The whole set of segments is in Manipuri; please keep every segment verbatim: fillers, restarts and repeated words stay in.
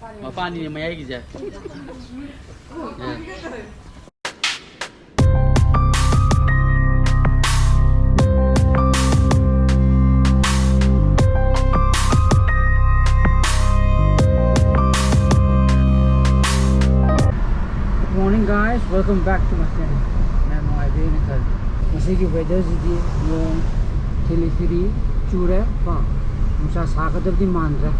ꯃꯄꯥꯅꯤꯅꯦ ꯃꯌꯥꯏꯒꯤꯁꯦ꯫ Good morning, guys, welcome back to my channel. ꯃꯌꯥꯝ ꯅꯨꯡꯉꯥꯏꯕꯤꯔꯤꯅ ꯈꯜꯂꯤ꯫ ꯉꯁꯤꯒꯤ weather ꯁꯤꯗꯤ ꯅꯣꯡ ꯊꯤꯂꯤ ꯊꯤꯂꯤ ꯆꯨꯔꯦ ꯀꯣ, ꯅꯨꯡꯁꯥ ꯁꯥꯒꯗꯕꯗꯤ ꯃꯥꯟꯗ꯭ꯔꯦ꯫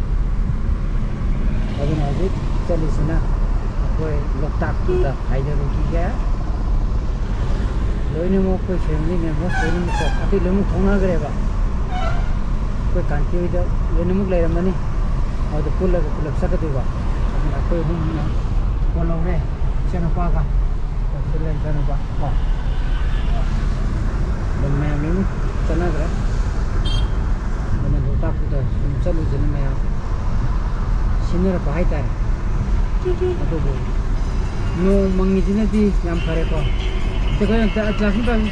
ꯑꯗꯨꯅ ꯍꯧꯖꯤꯛ ꯆꯠꯂꯤꯁꯤꯅ ꯑꯩꯈꯣꯏ ꯂꯣꯛꯇꯥꯛꯇꯨꯗ ꯍꯥꯏꯊꯔꯨꯈꯤꯒꯦ꯫ ꯂꯣꯏꯅꯃꯛ ꯑꯩꯈꯣꯏ family members ꯂꯣꯏꯅꯃꯛ ꯀꯣ, ꯑꯇꯩ ꯂꯣꯏꯅꯃꯛ ꯊꯣꯛꯅꯈ꯭ꯔꯦꯕ꯫ ꯑꯩꯈꯣꯏ ꯀꯥꯟꯇꯤ ꯍꯣꯏꯗ ꯂꯣꯏꯅꯃꯛ ꯂꯩꯔꯝꯃꯅꯤ꯫ ꯑꯗꯨꯗ ꯄꯨꯜꯂꯒ ꯄꯨꯂꯞ ꯆꯠꯀꯗꯣꯏꯕ꯫ ꯑꯗꯨꯅ ꯑꯩꯈꯣꯏ ꯑꯍꯨꯝꯅ ꯄꯣꯜꯍꯧꯔꯦ, ꯏꯆꯥꯅꯨꯄꯥꯒ꯫ ꯁꯤꯗ ꯏꯆꯥꯅꯨꯄꯥ ꯀꯣ꯫ ꯑꯗꯨꯝ ꯃꯌꯥꯝ ꯂꯣꯏꯅ ꯆꯠꯅꯈ꯭ꯔꯦ꯫ ꯑꯗꯨꯅ ꯂꯣꯛꯇꯥꯛꯇꯨꯗ ꯁꯨꯝ ꯆꯠꯂꯨꯁꯦꯅ ꯃꯌꯥꯝ ꯁꯤꯟꯅꯔꯛꯄ ꯍꯥꯏꯇꯥꯔꯦ꯫ ꯑꯗꯨꯕꯨ ꯅꯣꯡ ꯃꯪꯉꯤꯁꯤꯅꯗꯤ ꯌꯥꯝ ꯐꯔꯦꯀꯣ꯫ ꯁꯦ, ꯑꯩꯈꯣꯏ ꯑꯝꯇ glass ꯑꯝꯇ ꯄꯥꯏꯌꯨ꯫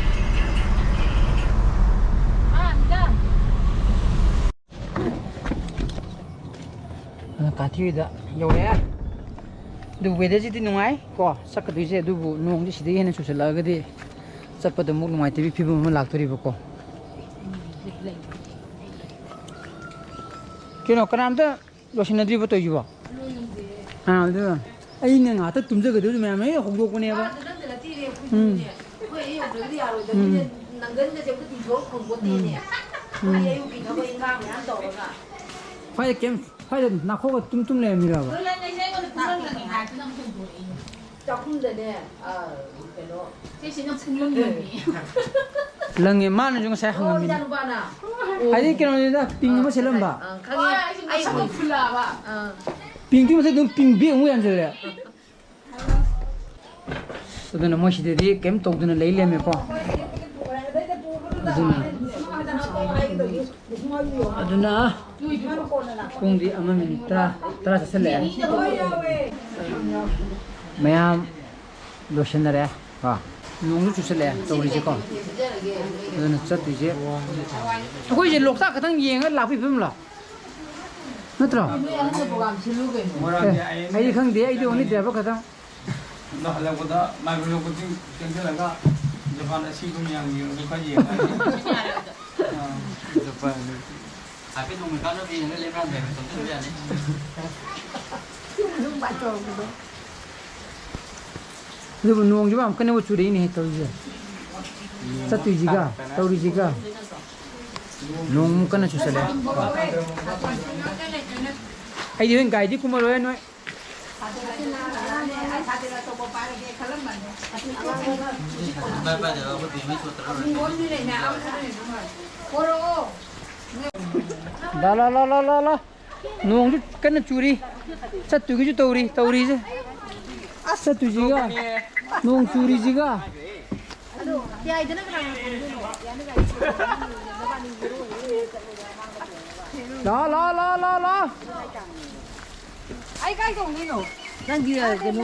ꯑ, ꯀꯥꯊꯤꯗ ꯌꯧꯔꯦ꯫ ꯑꯗꯨ weather ꯁꯤꯗꯤ ꯅꯨꯡꯉꯥꯏ ꯀꯣ ꯆꯠꯀꯗꯣꯏꯁꯦ, ꯑꯗꯨꯕꯨ ꯅꯣꯡꯗꯤ ꯁꯤꯗꯒꯤ ꯍꯦꯟꯅ ꯆꯨꯁꯜꯂꯛꯑꯒꯗꯤ ꯆꯠꯄꯗ ꯑꯃꯨꯛ ꯅꯨꯡꯉꯥꯏꯇꯕꯒꯤ ꯐꯤꯕꯝ ꯑꯃ ꯂꯥꯛꯇꯣꯔꯤꯕꯀꯣ꯫ ꯀꯩꯅꯣ, ꯀꯅꯥꯝꯇ ꯂꯣꯏꯁꯤꯟꯅꯗ꯭ꯔꯤꯕꯣ ꯇꯧꯔꯤꯁꯤꯕꯣ? ꯑꯥ, ꯑꯗꯨ ꯑꯩꯅ ꯉꯥꯛꯇ ꯇꯨꯝꯖꯒꯗꯕꯁꯨ ꯃꯌꯥꯝ ꯍꯦꯛ ꯍꯧꯗꯣꯛꯄꯅꯦꯕ꯫ ꯎꯝ꯫ ꯎꯝ꯫ ꯎꯝ꯫ ꯁ꯭ꯋꯥꯏꯗ ꯀꯩꯝ, ꯁ꯭ꯋꯥꯏꯗ ꯅꯥꯈꯣꯛꯑꯒ ꯇꯨꯝ ꯇꯨꯝ ꯂꯩꯔꯝꯃꯤꯔꯕ? ꯆꯥꯛꯈꯨꯝꯗꯅꯦ, ꯑ, ꯀꯩꯅꯣ꯫ ꯂꯪꯉꯦ, ꯃꯥꯅꯁꯨ ꯉꯁꯥꯏ ꯍꯪꯉꯝꯃꯤꯅꯦ꯫ ꯍꯥꯏꯗꯤ ꯀꯩꯅꯣꯅꯤꯗ, ꯄꯤꯡ ꯑꯃ ꯁꯦꯠꯂꯝꯕ꯫ ꯑ, ꯈꯪꯉꯦ꯫ ꯑꯩ ꯈꯪꯉꯦ꯫ ꯑ꯫ ꯄꯤꯡꯗꯨꯒꯤ ꯃꯊꯛꯇ ꯑꯗꯨꯝ ꯄꯤꯡ bag ꯑꯃꯨꯛ ꯌꯥꯟꯁꯤꯜꯂꯦ꯫ ꯑꯗꯨꯅ ꯃꯣꯏ ꯁꯤꯗꯗꯤ ꯀꯩꯝ ꯇꯧꯗꯅ ꯂꯩ ꯂꯩꯔꯝꯃꯦꯀꯣ꯫ ꯑꯗꯨꯅ, ꯑꯗꯨꯅ ꯄꯨꯡꯗꯤ ꯑꯃ minute ꯇꯔꯥ, ꯇꯔꯥ ꯆꯠꯁꯜꯂꯛꯑꯦ꯫ ꯃꯌꯥꯝ ꯂꯣꯏꯁꯤꯟꯅꯔꯦ ꯀꯣ꯫ ꯅꯣꯡꯁꯨ ꯆꯨꯁꯜꯂꯛꯑꯦ ꯇꯧꯔꯤꯁꯦꯀꯣ꯫ ꯑꯗꯨꯅ ꯆꯠꯇꯣꯏꯁꯦ꯫ ꯑꯩꯈꯣꯏꯁꯦ ꯂꯣꯛꯇꯥꯛ ꯈꯛꯇꯪ ꯌꯦꯡꯉꯒ ꯂꯥꯛꯄꯒꯤ ꯐꯤꯕꯝꯂꯣ? ꯅꯠꯇ꯭ꯔꯣ? ꯅꯣꯏ ꯑꯍꯟꯅ program ꯁꯤꯜꯂꯨ ꯀꯩꯅꯣ꯫ ꯑꯦ, ꯑꯩꯗꯤ ꯈꯪꯗꯦ, ꯑꯩꯗꯤ only driver ꯈꯛꯇꯪ꯫ ꯑꯗꯣ ꯍꯜꯂꯛꯄꯗ microscope ꯀꯣꯆꯤꯡ ꯆꯪꯁꯤꯜꯂꯒ ꯖꯄꯥꯟ ꯑꯁꯤꯕ ꯃꯌꯥꯝꯒꯤ ꯌꯦꯡꯉꯒ ꯈꯔ ꯌꯦꯡꯉꯒ꯫ ꯖꯄꯥꯟ꯫ ꯍꯥꯏꯐꯦꯠ ꯅꯣꯡꯃꯩ ꯀꯥꯞꯅꯕ ꯌꯦꯡꯉꯒ ꯂꯦꯞꯄ ꯌꯥꯅꯤ, ꯆꯪꯁꯤꯜꯂꯨ ꯌꯥꯅꯤ꯫ ꯑꯗꯨꯕꯨ ꯅꯣꯡꯁꯤꯕꯨ ꯌꯥꯝ ꯀꯟꯅꯕꯨ ꯆꯨꯔꯛꯏꯅꯦꯍꯦ ꯇꯧꯔꯤꯁꯦ꯫ ꯆꯠꯇꯣꯏꯁꯤꯒ ꯇꯧꯔꯤꯁꯤꯒ꯫ ꯅꯣꯡ ꯀꯟꯅ ꯆꯨꯁꯜꯂꯦ꯫ ꯑꯩꯗꯤ ꯍꯣꯔꯦꯟ ꯒꯥꯔꯤꯗꯤ ꯀꯨꯝꯃꯔꯣꯏ ꯅꯣꯏ꯫ ꯂꯥ, ꯂꯥ, ꯂꯥ, ꯂꯥ, ꯂꯥ, ꯂꯥ꯫ ꯅꯣꯡꯁꯨ ꯀꯟꯅ ꯆꯨꯔꯤ꯫ ꯆꯠꯇꯨꯒꯤꯁꯨ ꯇꯧꯔꯤ, ꯇꯧꯔꯤꯁꯦ꯫ ꯑꯁ, ꯆꯠꯇꯣꯏꯁꯤꯒ, ꯅꯣꯡ ꯆꯨꯔꯤꯁꯤꯒ꯫ ꯂꯥ, ꯂꯥ, ꯂꯥ, ꯂꯥ, ꯂꯥ꯫ ꯑꯩ ꯀꯥꯏ ꯇꯣꯡꯗꯣꯏꯅꯣ? ꯅꯪꯒꯤ, ꯀꯩꯅꯣ,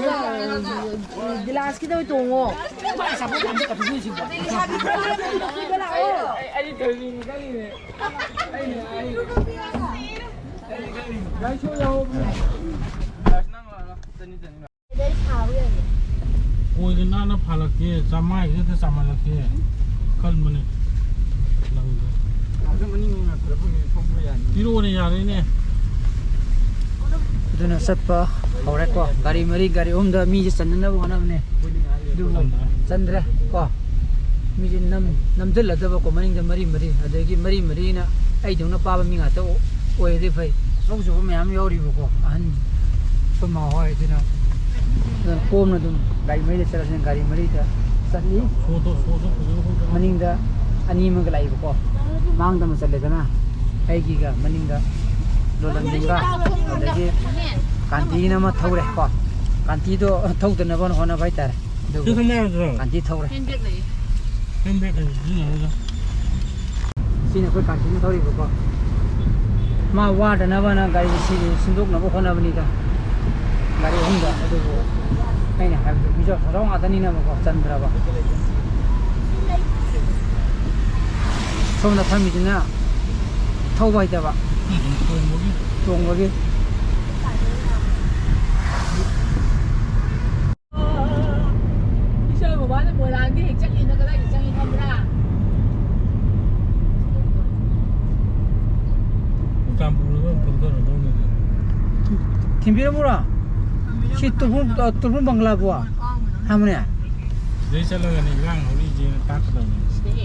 ꯒꯤꯂꯥꯁꯀꯤꯗ ꯑꯣꯏ ꯇꯣꯡꯉꯣ꯫ ꯑꯣꯏꯒ ꯅꯥꯟꯅ ꯐꯥꯜꯂꯛꯀꯦ, ꯆꯥꯃꯥꯏꯁꯤꯗ ꯆꯥꯃꯜꯂꯛꯀꯦ ꯈꯟꯕꯅꯦ꯫ ꯂꯪꯗꯣ꯫ ꯄꯤꯔꯛꯑꯣꯅꯦ, ꯌꯥꯔꯦꯅꯦ꯫ ꯑꯗꯨꯅ ꯆꯠꯄ ꯍꯧꯔꯦꯀꯣ꯫ ꯒꯥꯔꯤ ꯃꯔꯤ, ꯒꯥꯔꯤ ꯑꯍꯨꯝꯗ ꯃꯤꯁꯦ ꯆꯟꯅꯅꯕ ꯍꯣꯠꯅꯕꯅꯦ꯫ ꯑꯗꯨꯕꯨ ꯆꯟꯗ꯭ꯔꯦ ꯀꯣ꯫ ꯃꯤꯁꯦ ꯅꯝ-, ꯅꯝꯖꯜꯂꯗꯕꯀꯣ, ꯃꯅꯤꯡꯗ ꯃꯔꯤ ꯃꯔꯤ, ꯑꯗꯒꯤ ꯃꯔꯤ ꯃꯔꯤꯅ ꯑꯩꯗꯧꯅ ꯄꯥꯕ ꯃꯤ ꯉꯥꯛꯇ ꯑꯣꯏꯔꯗꯤ ꯐꯩ꯫ ꯑꯆꯧ ꯑꯆꯧꯕ ꯃꯌꯥꯝ ꯌꯥꯎꯔꯤꯕꯀꯣ, ꯑꯍꯟ꯫ ꯑꯩꯈꯣꯏ ꯃꯥ ꯍꯣꯏ ꯑꯗꯨꯅ, ꯑꯗꯨꯅ ꯀꯣꯝꯅ ꯑꯗꯨꯝ ꯒꯥꯔꯤ ꯃꯔꯤꯗ ꯆꯠꯂꯁꯤꯅ ꯒꯥꯔꯤ ꯃꯔꯤꯗ ꯆꯠꯂꯤ꯫ ꯃꯅꯤꯡꯗ ꯑꯅꯤ ꯑꯃꯒ ꯂꯥꯛꯏꯕꯀꯣ, ꯃꯥꯡꯗ ꯑꯃ ꯆꯠꯂꯦꯗꯅ, ꯑꯩꯒꯤꯒ ꯃꯅꯤꯡꯗ ꯂꯣꯂꯝꯕꯤꯒ, ꯑꯗꯒꯤ ꯀꯥꯟꯇꯤꯅ ꯑꯃ ꯊꯧꯔꯦ ꯀꯣ꯫ ꯀꯥꯟꯇꯤꯗꯣ ꯊꯧꯗꯅꯕ ꯍꯣꯠꯅꯕ ꯍꯥꯏꯇꯥꯔꯦ꯫ ꯑꯗꯨꯕꯨ ꯁꯤ ꯊꯝꯕ ꯌꯥꯗ꯭ꯔꯣ? ꯀꯥꯟꯇꯤ ꯊꯧꯔꯦ꯫ Handbag ꯂꯩꯌꯦ꯫ Handbag ꯂꯩꯌꯦ, ꯁꯤꯖꯤꯟꯅꯔꯒ꯫ ꯁꯤꯅ ꯑꯩꯈꯣꯏ ꯀꯥꯟꯇꯤꯅ ꯊꯧꯔꯤꯕꯀꯣ꯫ ꯃꯥ ꯋꯥꯗꯅꯕꯅ ꯒꯥꯔꯤ ꯁꯤ-, ꯁꯤꯟꯗꯣꯛꯅꯕ ꯍꯣꯠꯅꯕꯅꯤꯗ꯫ ꯒꯥꯔꯤ ꯑꯍꯨꯝꯗ꯫ ꯑꯗꯨꯕꯨ ꯑꯩꯅ ꯍꯥꯏꯕꯗꯨ ꯃꯤꯖꯣ ꯁꯥꯖꯥꯎ ꯉꯥꯛꯇꯅꯤꯅꯕꯀꯣ, ꯆꯟꯗ꯭ꯔꯕ꯫ ꯁꯣꯝꯗ ꯐꯝꯃꯤꯁꯤꯅ ꯊꯧꯕ ꯍꯩꯇꯕ꯫ ꯇꯣꯡꯕꯒꯤ꯫ ꯏꯁꯣꯔ ꯕꯕꯥꯅ ꯃꯣꯏꯔꯥꯡꯗ ꯍꯦꯛ ꯆꯠꯂꯤꯅ ꯀꯗꯥꯏꯗ ꯆꯪꯉꯤ ꯈꯪꯕ꯭ꯔꯥ? ꯆꯨꯔꯆꯥꯟꯄꯨꯔꯗ ꯑꯣꯏꯅ ꯊꯧꯊꯔꯗꯧꯅꯤꯗ꯫ ꯊꯤꯟꯕꯤꯔꯝꯃꯨꯔꯣ? ꯁꯤ ꯇꯨꯔꯐꯨ-, ꯑ, ꯇꯨꯔꯐꯨ ꯕꯪꯒ꯭ꯂꯥꯕꯨ? ꯍꯥꯡꯕꯅꯦ? ꯁꯤꯗꯩ ꯆꯠꯂꯒꯅꯦ ꯏꯔꯥꯡ ꯍꯧꯔꯤꯁꯦꯅ ꯇꯥꯛꯀꯗꯕꯅꯦ꯫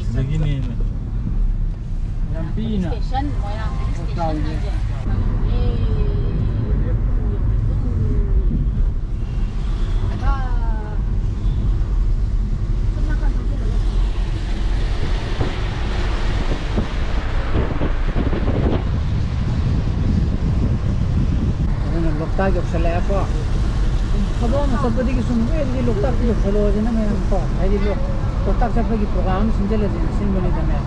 ꯁꯤꯗꯒꯤꯅꯦꯅ꯫ ꯌꯥꯝ ꯄꯤꯛꯏꯅ꯫ ꯁ꯭ꯇꯦꯁꯟ, ꯃꯣꯏꯔꯥꯡ ꯁ꯭ꯇꯦꯁꯟ ꯍꯥꯏꯁꯦ꯫ ꯑꯦ꯫ ꯑꯗꯨꯅ ꯂꯣꯛꯇꯥꯛ ꯌꯧꯁꯜꯂꯛꯑꯦꯀꯣ꯫ ꯊꯕꯛ ꯑꯃ ꯆꯠꯄꯗꯒꯤ ꯁꯨꯝ, "ꯑꯦ, ꯑꯗꯨꯗꯤ ꯂꯣꯛꯇꯥꯛꯇ ꯌꯧꯁꯜꯂꯛꯑꯁꯤꯅ ꯃꯌꯥꯝ ꯀꯣ", ꯍꯥꯏꯗꯤ ꯂꯣ-, ꯂꯣꯛꯇꯥꯛ ꯆꯠꯄꯒꯤ program ꯑꯃ ꯁꯤꯟꯖꯜꯂꯁꯦꯅ ꯁꯤꯟꯕꯅꯤꯗ ꯃꯌꯥꯝ꯫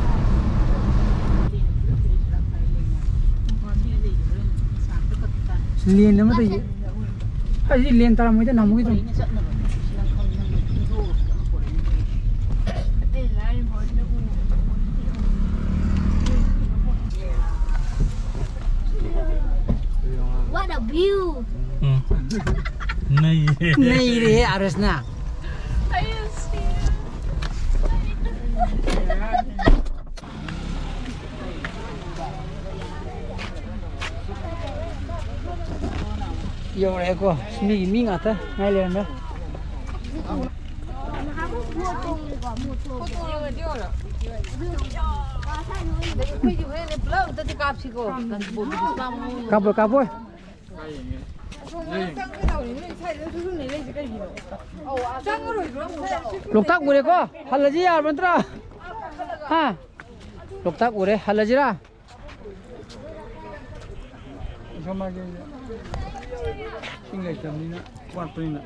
ꯂꯦꯟ ꯑꯃꯗ ꯌꯦ-, ꯑꯩꯗꯤ ꯂꯦꯟ ꯇꯥꯔꯝꯃꯣꯏꯗ ꯅꯍꯥꯟꯃꯨꯛꯀꯤꯗꯣ꯫ What a view! ꯎꯝ꯫ ꯅꯩꯔꯦ꯫ ꯅꯩꯔꯦꯍꯦ, ꯑꯥꯔꯁꯅ꯫ ꯌꯧꯔꯛꯑꯦꯀꯣ꯫ ꯃꯤꯒꯤ ꯃꯤ ꯉꯥꯛꯇ ꯉꯥꯏ ꯂꯩꯔꯝꯃꯦ꯫ ꯑꯗꯩ ꯑꯩꯈꯣꯏꯗꯤ ꯍꯣꯔꯦꯟꯅꯦ ꯄꯨꯂꯞ ꯑꯝꯇꯗꯤ ꯀꯥꯞꯁꯤꯀꯣ꯫ ꯀꯥꯞꯄꯣꯏ, ꯀꯥꯞꯄꯣꯏ꯫ ꯂꯣꯛꯇꯥꯛ ꯎꯔꯦꯀꯣ? ꯍꯜꯂꯁꯤ ꯌꯥꯔꯕ ꯅꯠꯇ꯭ꯔꯣ? ꯍꯥ? ꯂꯣꯛꯇꯥꯛ ꯎꯔꯦ, ꯍꯜꯂꯁꯤꯔꯥ? ꯏꯁꯤꯡ ꯂꯩꯇꯕꯅꯤꯅ, ꯋꯥꯠꯄꯅꯤꯅ꯫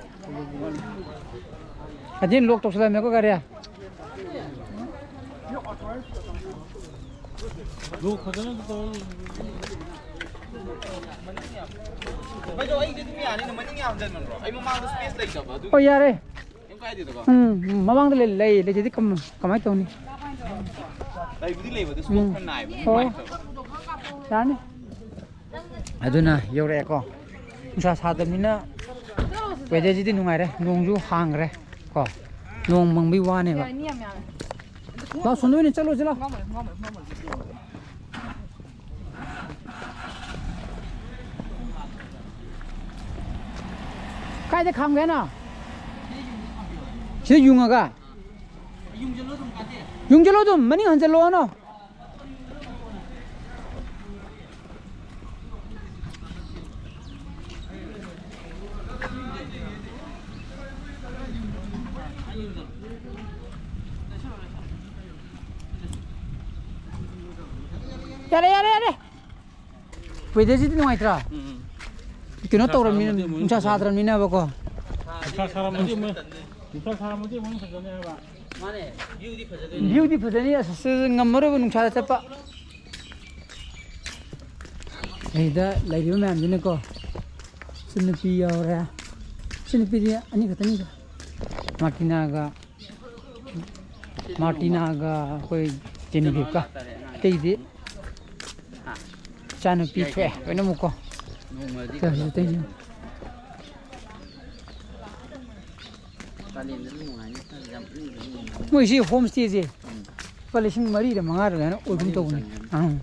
ꯑꯗꯨꯗꯤ ꯂꯣꯛ ꯇꯧꯁꯜꯂꯝꯃꯦꯀꯣ ꯒꯥꯔꯤ꯫ ꯂꯣꯛ ꯐꯖꯅ ꯇꯧ꯫ ꯚꯥꯏꯖꯣ, ꯑꯩꯗꯤ ꯑꯗꯨꯝ ꯌꯥꯅꯤꯅ, ꯃꯅꯤꯡ ꯌꯥꯝ ꯍꯟꯖꯟꯃꯟꯕ꯭ꯔꯣ? ꯑꯩ ꯃꯃꯥꯡꯗ space ꯂꯩꯇꯕ, ꯑꯗꯨꯒꯤ꯫ ꯍꯣꯏ, ꯌꯥꯔꯦ꯫ ꯀꯩꯝ ꯀꯥꯏꯗꯦꯗꯀꯣ? ꯎꯝ, ꯎꯝ, ꯃꯃꯥꯡꯗ ꯂꯩ-, ꯂꯩ-, ꯂꯩꯇ꯭ꯔꯗꯤ ꯀꯝ-, ꯀꯃꯥꯏꯅ ꯇꯧꯅꯤ? ꯂꯩꯕꯨꯗꯤ ꯂꯩꯕ, ꯑꯗꯨ ꯎꯝ꯫ Slope ꯈꯔ ꯅꯥꯏꯕꯅꯤꯅ ꯍꯣꯏ꯫ ꯅꯨꯡꯉꯥꯏꯇꯕ꯫ ꯌꯥꯔꯅꯤ꯫ ꯑꯗꯨꯅ ꯌꯧꯔꯛꯑꯦꯀꯣ꯫ ꯅꯨꯡꯁꯥ ꯁꯥꯗꯕꯅꯤꯅ weatherꯁꯤꯗꯤ ꯅꯨꯡꯉꯥꯏꯔꯦ, ꯅꯣꯡꯁꯨ ꯍꯥꯡꯈ꯭ꯔꯦ ꯀꯣ꯫ ꯅꯣꯡ ꯃꯪꯕꯩ ꯋꯥꯅꯦꯕ꯫ ꯌꯥꯅꯤ, ꯌꯥꯝ ꯌꯥꯝꯃꯦ꯫ ꯂꯥꯛꯑꯣ, ꯁꯣꯝꯗ ꯑꯣꯏꯅ ꯆꯠꯂꯨꯁꯤ ꯂꯥꯛꯑꯣ꯫ ꯀꯥꯏꯗ ꯈꯥꯝꯒꯦ ꯍꯥꯏꯅꯣ? ꯁꯤꯗ ꯌꯨꯡꯉꯒ? ꯌꯨꯡꯖꯜꯂꯣ ꯑꯗꯨꯝ, ꯃꯅꯤꯡ ꯍꯟꯖꯜꯂꯣꯅꯣ꯫ ꯌꯥꯔꯦ, ꯌꯥꯔꯦ, ꯌꯥꯔꯦ꯫ Weatherꯁꯤꯗꯤ ꯅꯨꯡꯉꯥꯏꯇ꯭ꯔꯥ? ꯎꯝ꯫ ꯀꯩꯅꯣ ꯅꯨꯡꯁꯥ ꯇꯧꯔꯕꯅꯤꯅ, ꯁꯥꯔꯝꯃꯗꯤ ꯑꯃꯨꯛ ꯅꯨꯡꯁꯥ ꯐꯖꯅꯤ꯫ ꯁꯥꯗ꯭ꯔꯕꯅꯤꯅꯕꯀꯣ꯫ ꯅꯨꯡꯁꯥ ꯁꯥꯔꯝꯃꯗꯤ ꯑꯃꯨꯛ, ꯅꯨꯡꯁꯥ ꯁꯥꯔꯝꯃꯗꯤ ꯑꯃꯨꯛ ꯐꯖꯅꯤ ꯍꯥꯏꯕ꯫ ꯃꯥꯅꯦ, viewꯗꯤ ꯐꯖꯗꯣꯏꯅꯤ꯫ Viewꯗꯤ ꯐꯖꯅꯤ, ꯑꯁ, ꯑꯁ, ꯉꯝꯃꯔꯣꯏꯕ ꯅꯨꯡꯁꯥꯗ ꯆꯠꯄ꯫ ꯁꯤꯗ ꯂꯩꯔꯤꯕ ꯃꯌꯥꯝꯁꯤꯅꯀꯣ, ꯁꯤ ꯅꯨꯄꯤ ꯌꯥꯎꯔꯦ꯫ ꯁꯤ ꯅꯨꯄꯤꯗꯤ ꯑꯅꯤ ꯈꯛꯇꯅꯤꯗ꯫ ꯃꯥꯔꯇꯤꯅꯥꯒ, ꯃꯥꯔꯇꯤꯅꯥꯒ ꯑꯩꯈꯣꯏ ꯖꯦꯅꯤꯐꯤꯞꯀ꯫ ꯑꯇꯩꯗꯤ ꯏꯆꯥꯅꯨꯄꯤ ꯊꯣꯛꯑꯦ ꯂꯣꯏꯅꯃꯛꯀꯣ꯫ ꯅꯣꯡꯃꯗꯤ ꯁꯤꯗ, ꯁꯤꯗ, ꯁꯤꯗ꯫ ꯀꯥꯂꯦꯟꯗꯗꯤ ꯅꯨꯡꯉꯥꯏꯅꯤ, ꯌꯥꯝ ꯏꯪꯕꯗꯤ ꯅꯨꯡꯉꯥꯏꯅꯤ꯫ ꯃꯣꯏꯁꯤ homestayꯁꯦ ꯎꯝ꯫ ꯂꯨꯄꯥ ꯂꯤꯁꯤꯡ ꯃꯔꯤꯗ ꯃꯉꯥꯗ ꯑꯗꯨꯃꯥꯏꯅ ꯑꯣꯏꯒꯨꯝ ꯃꯔꯤꯃꯨꯛ ꯇꯧꯕꯅꯤ꯫ ꯆꯪꯉꯦ꯫ ꯑꯪ꯫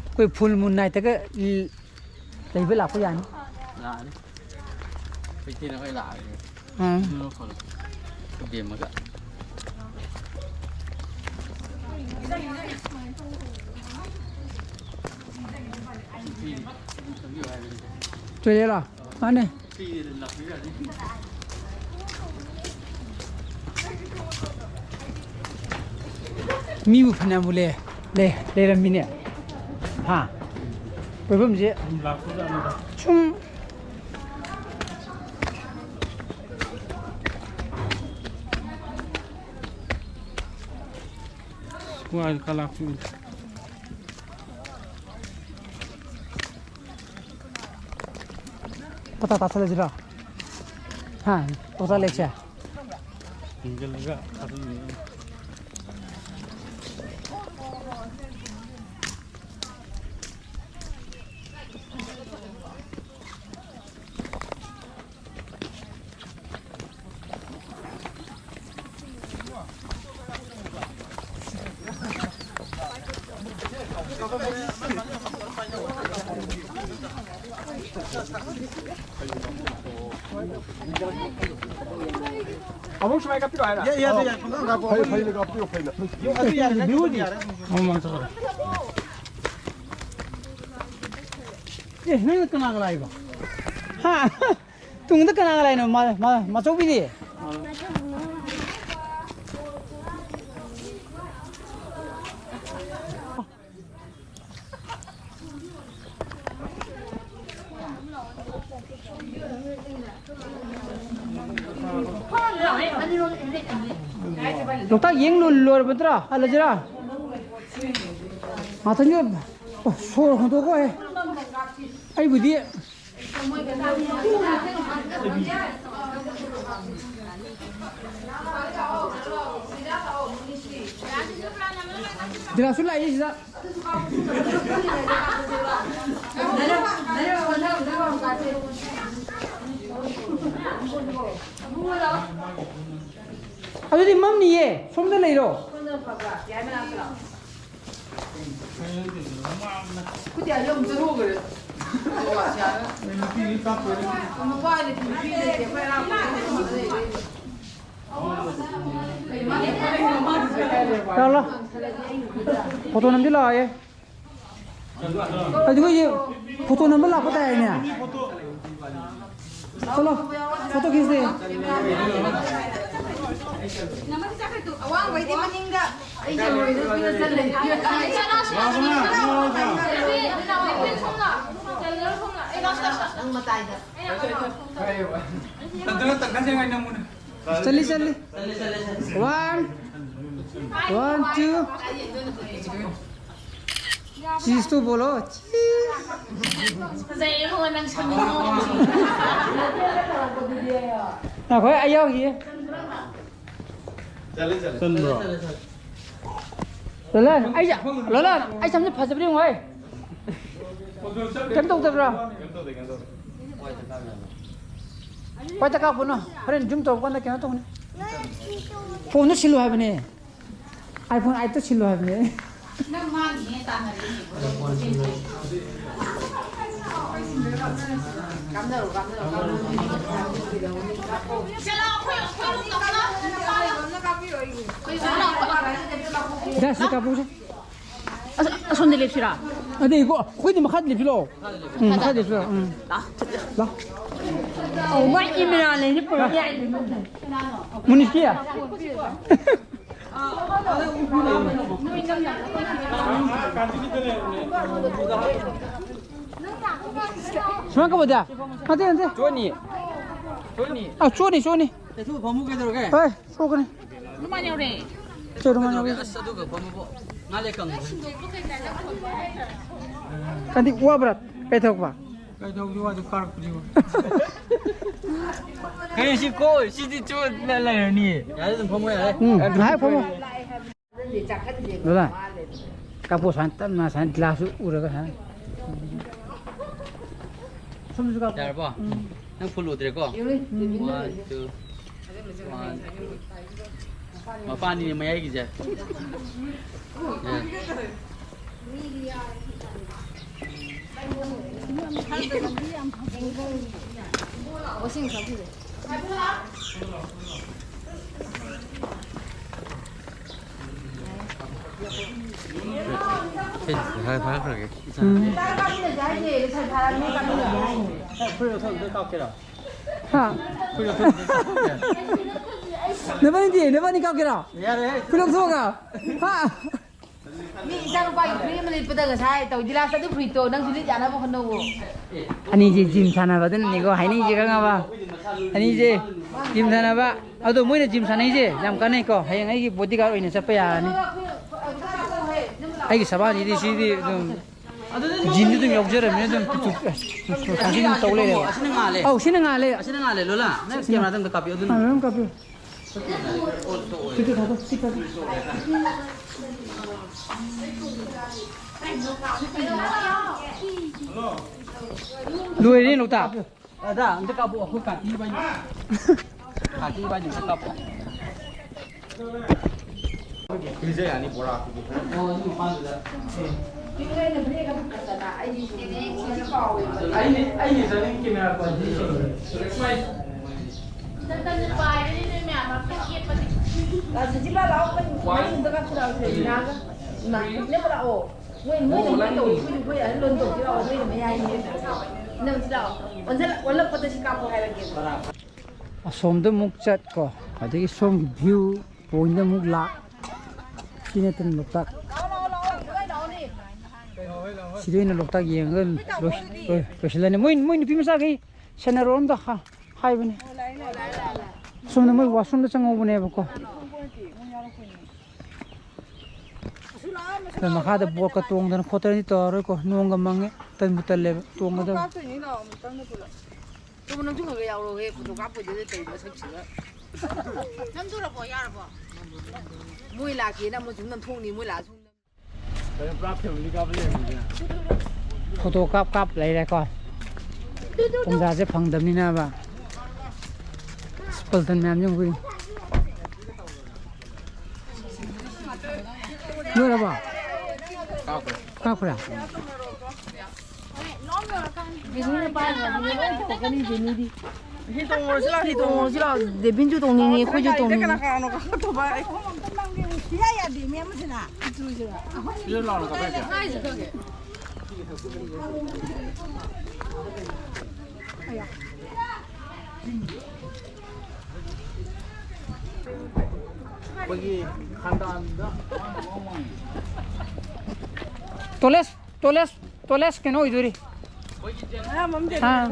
ꯑꯩꯈꯣꯏ full moon nightꯇꯒ ꯂꯩꯕ ꯂꯥꯛꯄ ꯌꯥꯅꯤ꯫ ꯂꯥꯛꯑꯅꯤ꯫ ꯍꯧꯖꯤꯛꯇꯤ ꯅꯈꯣꯏ ꯂꯥꯛꯑꯒꯦ꯫ ꯑꯪ꯫ ꯑꯗꯨꯅ ꯐꯔꯦ꯫ ꯕꯦꯝꯃꯒ꯫ Toiletꯂꯣ? ꯃꯥꯅꯦ꯫ ꯃꯤꯕꯨ ꯐꯅꯌꯥꯝꯕꯨ ꯂꯩ-, ꯂꯩ-, ꯂꯩꯔꯝꯃꯤꯅꯦ꯫ ꯍꯥ? ꯀꯣꯏꯐꯝꯁꯦ ꯁꯨꯝ ꯄꯇꯥ ꯇꯥꯁꯜꯂꯁꯤꯔꯣ? ꯍꯥ? ꯄꯇꯥ ꯂꯦꯛꯁꯦ? ꯌꯦꯡꯁꯤꯜꯂꯒ ꯊꯥꯖꯤꯟꯕꯤꯔꯝꯃꯣ꯫ ꯑꯃꯨꯛ ꯁꯨꯃꯥꯏꯅ ꯀꯥꯞꯄꯤꯔꯣ ꯍꯥꯏꯔ? ꯌꯥꯏ, ꯌꯥꯏ, ꯌꯥꯏ, ꯄꯪꯀꯥꯞ ꯀꯥꯞꯄꯣ꯫ ꯐꯩ, ꯐꯩꯅ ꯀꯥꯞꯄꯤꯌꯣ, ꯐꯩꯅ꯫ ꯑꯗꯨ ꯌꯥꯔꯦ, ꯅꯪ ꯌꯥꯔꯦ꯫ ꯑꯦ, ꯅꯪꯅ ꯀꯅꯥꯒ ꯂꯥꯛꯏꯕ? ꯍꯥ? ꯇꯨꯡꯗ ꯀꯅꯥꯒ ꯂꯥꯛꯏꯅꯣ? ꯃꯥ-, ꯃꯥ-, ꯃꯥꯆꯧꯕꯤꯗꯤ? ꯂꯣꯛꯇꯥꯛ ꯌꯦꯡ ꯂꯣꯏ-, ꯂꯣꯏꯔꯕ ꯅꯠꯇ꯭ꯔꯥ? ꯍꯜꯂꯁꯤꯔꯥ? ꯉꯥꯛꯇꯪꯗꯤ ꯁꯣꯔ ꯍꯣꯟꯗꯣꯛꯈꯣꯍꯦ꯫ ꯑꯩꯕꯨꯗꯤ ꯗꯤꯔꯥꯁꯨ ꯂꯥꯛꯏ ꯁꯤꯗ꯫ ꯑꯗꯨꯗꯤ ꯃꯝꯅꯤꯌꯦ, ꯁꯣꯝꯗ ꯂꯩꯔꯣ꯫ ꯂꯥꯛꯑꯣ, ꯂꯥꯛꯑꯣ꯫ ꯐꯣꯇꯣ ꯅꯝꯁꯤ ꯂꯥꯛꯑꯣꯌꯦ꯫ ꯑꯗꯨꯒ ꯌꯦ-, ꯐꯣꯇꯣ ꯅꯝꯕ ꯂꯥꯛꯄ ꯇꯥꯏꯅꯦ꯫ ꯆꯠꯂꯣ, ꯐꯣꯇꯣ ꯈꯤꯁꯦ꯫ ꯑꯋꯥꯡꯕꯩꯗꯤ ꯃꯅꯤꯡꯗ꯫ ꯑꯩꯁꯦ ꯂꯣꯏꯅ ꯄꯤꯔ ꯆꯠꯂꯦ꯫ ꯅꯪ ꯃꯇꯥꯏꯗ꯫ ꯆꯠꯂꯤ, ꯆꯠꯂꯤ꯫ One, one, two. Cheese ꯇꯨ ꯕꯣꯂꯣ꯫ Cheese. ꯐꯖꯩꯌꯦ, ꯏꯕꯨꯡꯉꯣ, ꯅꯪ ꯁꯪꯉꯤꯉꯣ꯫ ꯉꯥꯏꯈꯣ, ꯑꯩ ꯌꯥꯎꯈꯤꯌꯦ꯫ ꯆꯠꯂꯦ, ꯆꯠꯂꯦ꯫ ꯆꯟꯕ꯭ꯔꯣ? ꯂꯣꯂꯟ, ꯑꯩ, ꯂꯣꯂꯟ, ꯑꯩ ꯁꯝꯁꯦ ꯐꯖꯕ꯭ꯔꯥ ꯌꯦꯡꯉꯣ, ꯍꯩ꯫ ꯀꯩꯝ ꯇꯧꯗꯕ꯭ꯔꯥ? ꯀꯩꯝ ꯇꯧꯗꯦ, ꯀꯩꯝ ꯇꯧꯗꯦ꯫ ꯍꯣꯏ, ꯇ ꯀꯥꯞꯄꯨꯅꯣ꯫ ꯍꯣꯔꯦꯟ zoom ꯇꯧꯔꯀꯥꯟꯗ ꯀꯩꯅꯣ ꯇꯧꯅꯤ꯫ ꯐꯣꯟꯗꯣ ꯁꯤꯜꯂꯨ ꯍꯥꯏꯕꯅꯦ꯫ iPhone eight ꯇꯣ ꯁꯤꯜꯂꯨ ꯍꯥꯏꯕꯅꯦ꯫ ꯅꯪ ꯃꯥꯡꯉꯤꯍꯦ, ꯇꯥꯟꯅꯔꯤꯅꯦ꯫ ꯁꯤꯗ, ꯁꯤꯗ ꯀꯥꯞꯄꯨꯁꯦ꯫ ꯑꯁ, ꯑꯁꯣꯝꯗ ꯂꯦꯞꯁꯤꯔꯥ? ꯑꯗꯩ ꯏꯀꯣ, ꯑꯩꯈꯣꯏꯗꯤ ꯃꯈꯥꯗ ꯂꯦꯞꯁꯤ ꯂꯥꯛꯑꯣ꯫ ꯎꯝ, ꯃꯈꯥꯗ ꯂꯦꯞꯁꯤ ꯂꯥꯛꯑꯣ꯫ ꯎꯝ꯫ ꯂꯥꯛꯑꯣ꯫ ꯂꯥꯛꯑꯣ꯫ ꯑꯧ, ꯃꯣꯏ ꯏꯃꯔꯥꯜ ꯂꯩꯅꯤ ꯄꯨꯔꯛ ꯌꯥꯏ꯫ ꯃꯨꯅꯤꯁꯀꯤ? ꯁꯨꯃꯥꯏꯅ ꯀꯧꯕꯗ? ꯅꯠꯇꯦ, ꯅꯠꯇꯦ꯫ ꯆꯣꯠꯅꯤ꯫ ꯆꯣꯠꯅꯤ꯫ ꯑꯥ, ꯆꯣꯠꯅꯤ, ꯆꯣꯠꯅꯤ꯫ ꯀꯩꯁꯨ ꯐꯃꯨ ꯀꯩꯗꯧꯔꯒꯦ? ꯍꯣꯏ, ꯁꯣꯛꯀꯅꯤ꯫ ꯔꯨꯃꯥꯟ ꯌꯧꯔꯦ꯫ ꯁꯦ, ꯔꯨꯃꯥꯟ ꯌꯧꯔꯦ꯫ ꯑꯁ, ꯑꯗꯨꯒ ꯐꯃꯨꯕꯨ ꯉꯥ ꯂꯩ ꯀꯪꯕ꯫ ꯀꯟꯗꯤ ꯋꯥꯕ꯭ꯔꯥ? ꯀꯩ ꯊꯕꯛꯄ? ꯀꯩ ꯊꯕꯛꯇꯤ ꯋꯥꯗꯦ, ꯀꯥꯔꯛꯄꯗꯤ ꯋꯥꯏ꯫ ꯀꯩꯅꯣ ꯁꯤ ꯀꯣ, ꯁꯤꯗꯤ ꯆꯣꯠꯂ ꯂꯩꯔꯅꯤ꯫ ꯌꯥꯔꯦ, ꯑꯗꯨꯝ ꯐꯝꯃꯣ, ꯌꯥꯔꯦ꯫ ꯎꯝ, ꯉꯥꯏꯍꯥꯛ ꯐꯝꯃꯣ꯫ ꯗꯗꯥ, ꯀꯥꯞꯄꯣ, ꯁꯨꯃꯥꯏꯅ ꯇꯞꯅ, ꯁꯨꯃꯥꯏꯅ ꯒ꯭ꯂꯥꯁꯁꯨ ꯎꯔꯒ, ꯁꯨꯃꯥꯏꯅ꯫ ꯁꯣꯝꯗꯁꯨ ꯀꯥꯞꯄꯣ꯫ ꯌꯥꯔꯕꯣ? ꯎꯝ꯫ ꯅꯪ ꯐꯨꯜ ꯎꯗ꯭ꯔꯦꯀꯣ? ꯎꯝ꯫ One, two, one, two꯫ ꯃꯄꯥꯅꯤꯅꯦ ꯃꯌꯥꯏꯒꯤꯁꯦ꯫ ꯐꯦꯟꯁꯤꯗ ꯍꯥꯏ ꯐꯥꯈ꯭ꯔꯒꯦ꯫ ꯎꯝ꯫ ꯐꯨꯔꯤꯠ ꯂꯧꯊꯣꯛ ꯑꯝꯇ ꯀꯥꯞꯀꯦꯔꯣ? ꯍꯥ? ꯐꯨꯔꯤꯠ ꯂꯧꯊꯣꯛ ꯑꯝꯇ ꯀꯥꯞꯀꯦꯔꯣ? ꯅꯕꯥꯅꯤꯗꯤ, ꯅꯕꯥꯅꯤ ꯀꯥꯞꯀꯦꯔꯣ? ꯌꯥꯔꯦꯍꯦ꯫ ꯐꯨꯔꯤꯠ ꯂꯧꯊꯣꯛꯑꯒ? ꯍꯥ? ꯃꯤ ꯏꯆꯥꯅꯨꯄꯥꯒꯤ ꯐꯨꯔꯤꯠ ꯑꯃ ꯂꯤꯠꯄꯗ ꯉꯁꯥꯏ ꯇꯧꯏ, ꯗꯤꯂꯥꯁ ꯑꯗꯨ ꯐꯨꯔꯤꯠꯇꯣ ꯅꯪꯁꯨ ꯂꯤꯠ ꯌꯥꯅꯕ ꯍꯣꯠꯅꯧꯋꯣ꯫ ꯑꯅꯤꯁꯦ ꯖꯤꯝ ꯁꯥꯟꯅꯕꯗꯨꯅꯅꯤꯀꯣ ꯍꯥꯏꯅꯩꯁꯦ, ꯈꯪꯉꯕ? ꯑꯅꯤꯁꯦ ꯖꯤꯝ ꯁꯥꯟꯅꯕ꯫ ꯑꯗꯣ ꯃꯣꯏꯅ ꯖꯤꯝ ꯁꯥꯟꯅꯩꯁꯦ ꯌꯥꯝ ꯀꯥꯟꯅꯩꯀꯣ, ꯍꯌꯦꯡ ꯑꯩꯒꯤ ꯕꯣꯗꯤꯒꯥꯔꯗ ꯑꯣꯏꯅ ꯆꯠꯄ ꯌꯥꯔꯅꯤ꯫ ꯑꯩꯒꯤ ꯁꯕꯥꯟꯁꯤꯗꯤ ꯁꯤꯗꯤ ꯑꯗꯨꯝ ꯖꯤꯝꯗꯤ ꯑꯗꯨꯝ ꯌꯥꯎꯖꯔꯕꯅꯤꯅ ꯑꯗꯨꯝ ꯄꯤꯛꯇꯨ-, ꯑꯁꯤ ꯑꯗꯨꯝ ꯇꯧ ꯂꯩꯔꯦꯕ꯫ ꯑꯁꯤꯅ ꯉꯥꯜꯂꯦ꯫ ꯑꯧ, ꯁꯤꯅ ꯉꯥꯜꯂꯦ꯫ ꯑꯁꯤꯅ ꯉꯥꯜꯂꯦ, ꯂꯣꯂꯥ꯫ ꯅꯪ ꯀꯦꯃꯦꯔꯥꯗ ꯑꯝꯇ ꯀꯥꯞꯄꯤꯌꯨ, ꯑꯗꯨꯅ꯫ ꯑꯥ, ꯑꯗꯨꯝ ꯀꯥꯞꯄꯤꯌꯨ꯫ ꯁꯤ ꯊꯥꯗꯣꯛ, ꯁꯤ ꯊꯥꯗꯣꯛ꯫ ꯂꯣꯏꯔꯦ, ꯂꯣꯛꯇꯥꯛ꯫ ꯑꯗ, ꯑꯝꯇ ꯀꯥꯞꯄꯣ, ꯑꯩꯈꯣꯏ ꯀꯥꯇꯤ ꯏꯕꯥꯅꯤ꯫ ꯀꯥꯇꯤ ꯏꯕꯥꯅꯤ ꯑꯝꯇ ꯀꯥꯞꯄꯣ꯫ ꯄꯤꯖ ꯌꯥꯅꯤ, ꯕꯣꯔꯥ꯫ ꯑꯣ, ꯑꯗꯨ ꯃꯄꯥꯟꯗꯨꯗ꯫ ꯑꯩꯅ ꯕ꯭ꯔꯦꯛ ꯑꯗꯨ ꯈꯛꯇꯅ ꯑꯩꯗꯤ ꯁꯤꯗꯤ ꯀꯥꯎꯋꯦꯕ꯫ ꯑꯩꯅ, ꯑꯩꯅ ꯆꯠꯅꯤꯡ ꯀꯦꯃꯦꯔꯥ ꯀ꯭ꯋꯥꯂꯤꯇꯤ ꯁꯦꯡꯉꯦ꯫ ꯏꯊꯟꯇꯅ ꯄꯥꯏꯔꯅꯤ ꯅꯣꯏ ꯃꯌꯥꯝ ꯑꯝꯇ ꯌꯦꯞꯄꯗꯤ꯫ ꯑ, ꯁꯖꯤꯃꯥ ꯂꯥꯛꯑꯣ, ꯃꯩ, ꯃꯩ ꯑꯝꯇ ꯀꯥꯞꯁꯤ ꯂꯥꯛꯑꯣ, ꯁꯖꯤꯃꯥꯒ꯫ ꯏꯃꯥ, ꯏꯅꯝꯃ ꯂꯥꯛꯑꯣ꯫ ꯃꯣꯏ, ꯃꯣꯏꯅ ꯃꯣꯏ ꯇꯧꯔꯤ, ꯑꯩꯈꯣꯏ, ꯑꯩꯈꯣꯏ ꯑꯍꯜ ꯂꯣꯟ ꯇꯧꯁꯤ ꯂꯥꯛꯑꯣ, ꯅꯣꯏꯅ ꯃꯌꯥꯏꯅꯦ꯫ ꯏꯅꯝꯃꯁꯤ ꯂꯥꯛꯑꯣ꯫ ꯑꯣꯟꯁꯤꯜꯂ-, ꯑꯣꯜꯂꯛꯄꯗ ꯁꯤ ꯀꯥꯞꯄꯣ ꯍꯥꯏꯔꯒꯦ꯫ ꯑꯁꯣꯝꯗ ꯑꯃꯨꯛ ꯆꯠꯀꯣ, ꯑꯗꯒꯤ ꯁꯣꯝꯒꯤ view point ꯑꯃꯨꯛ ꯂꯥꯛ꯫ ꯁꯤ ꯅꯠꯇꯅ ꯂꯣꯛꯇꯥꯛ꯫ ꯁꯤꯗ ꯑꯣꯏꯅ ꯂꯣꯛꯇꯥꯛ ꯌꯦꯡꯉꯒ ꯂꯣꯏ-, ꯂꯣꯏ-, ꯂꯣꯏꯁꯤꯜꯂꯅꯤ꯫ ꯃꯣꯏ, ꯃꯣꯏ ꯅꯨꯄꯤ ꯃꯆꯥꯈꯩ ꯁꯦꯟꯅꯔꯣꯅ ꯍꯥ-, ꯍꯥꯏꯕꯅꯦ꯫ ꯁꯣꯝꯗ ꯃꯣꯏ washroomꯗ ꯆꯪꯍꯧꯕꯅꯦꯕꯀꯣ꯫ ꯑꯗꯣ ꯃꯈꯥꯗ boatꯀ ꯇꯣꯡꯗꯅ ꯈꯣꯠꯇꯅꯗꯤ ꯇꯧꯔꯔꯣꯏꯀꯣ꯫ ꯅꯣꯡꯒ ꯃꯪꯉꯦ꯫ ꯇꯟꯕꯨ ꯇꯜꯂꯦꯕ ꯇꯣꯡꯒꯗꯕ꯫ ꯇꯨꯕꯨ ꯅꯪꯁꯨ ꯈꯔ ꯈꯔ ꯌꯥꯎꯔꯛꯑꯣꯍꯦ, photo ꯀꯥꯞꯄꯣꯏꯗꯣꯏꯗ ꯇꯧꯔꯤꯕ ꯁꯛꯁꯤꯒ꯫ ꯅꯝꯗꯣꯔꯕꯣ? ꯌꯥꯔꯕꯣ? ꯃꯣꯏ ꯂꯥꯛꯀꯦꯅ ꯑꯃꯨꯛ ꯁꯨꯝ ꯅꯝꯊꯣꯛꯅꯤ, ꯃꯣꯏ ꯂꯥꯛꯑ ꯁꯨꯝ ꯅꯝ-, ꯀꯩꯅꯣ, ꯄꯨꯔꯥ family ꯀꯥꯞꯄ ꯂꯩꯔꯝꯃꯤꯅꯦ꯫ Photo ꯀꯥꯞ ꯀꯥꯞ ꯂꯩꯔꯦꯀꯣ꯫ ꯄꯨꯡꯖꯥꯁꯦ ꯐꯪꯗꯕꯅꯤꯅꯕ꯫ ꯑꯁ, ꯄꯜꯇꯟ ꯃꯌꯥꯝꯁꯦ ꯌꯦꯡꯉꯨ꯫ ꯂꯣꯏꯔꯕꯣ? ꯀꯥꯞꯈ꯭ꯔꯦ꯫ ꯀꯥꯞꯈ꯭ꯔꯦ? ꯕꯤꯅꯨꯅ ꯄꯥꯏꯈ꯭ꯔꯕꯅꯤꯅ ꯂꯣꯏ ꯄꯨꯊꯣꯛꯀꯅꯤ, ꯕꯤꯅꯨꯗꯤ꯫ ꯁꯤ ꯇꯣꯡꯉꯨꯔꯁꯤ ꯂꯥꯛꯑꯣ, ꯁꯤ ꯇꯣꯡꯉꯨꯔꯁꯤ ꯂꯥꯛꯑꯣ꯫ ꯗꯦꯕꯤꯟꯁꯨ ꯇꯣꯡꯅꯤꯡꯉꯤ, ꯑꯩꯈꯣꯏꯁꯨ ꯇꯣꯡꯅꯤꯡꯉꯤ꯫ ꯀꯅꯥ ꯀꯅꯥꯅꯣ ꯀꯥꯈꯠꯇꯣꯕ? ꯁꯨꯌꯥ ꯌꯥꯗꯦ, ꯃꯤ ꯑꯃꯁꯤꯅ꯫ ꯁꯤꯗ ꯂꯥꯎꯅ ꯀꯥꯈꯠꯂꯁꯦ꯫ ꯑꯩꯈꯣꯏꯒꯤ ꯈꯥꯟꯗꯥꯟꯗ꯫ ꯇꯣꯂꯦꯁ, ꯇꯣꯂꯦꯁ, ꯇꯣꯂꯦꯁ ꯀꯩꯅꯣ ꯑꯣꯏꯗꯣꯔꯤ꯫ ꯑꯥ,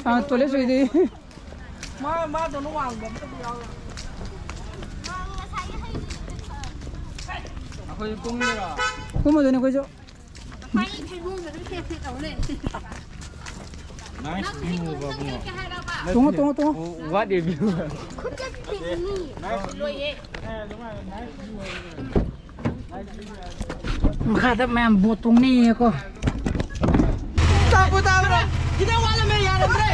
ꯑꯥ, ꯇꯣꯂꯦꯁ ꯑꯣꯏꯗꯣꯏ꯫ ꯃꯥ, ꯃꯥꯗꯧꯅ ꯋꯥꯡꯕ ꯑꯝꯇꯕꯨ ꯌꯥꯎꯔꯣꯏ꯫ ꯑꯩꯈꯣꯏꯁꯨ ꯀꯨꯝꯃꯤꯔꯣ? ꯀꯨꯝꯃꯗꯣꯏꯅꯦ ꯑꯩꯈꯣꯏꯁꯨ꯫ ꯇꯣꯡꯉꯣ, ꯇꯣꯡꯉꯣ, ꯇꯣꯡꯉꯣ꯫ What a view. ꯃꯈꯥꯗ ꯃꯌꯥꯝ boat ꯇꯣꯡꯅꯩꯌꯦꯀꯣ꯫ ꯇꯥꯕꯨ ꯇꯥꯕ꯭ꯔꯥ? ꯈꯤꯇꯪ ꯋꯥꯠꯂꯝꯃꯦ, ꯌꯥꯔꯝꯗ꯭ꯔꯦ꯫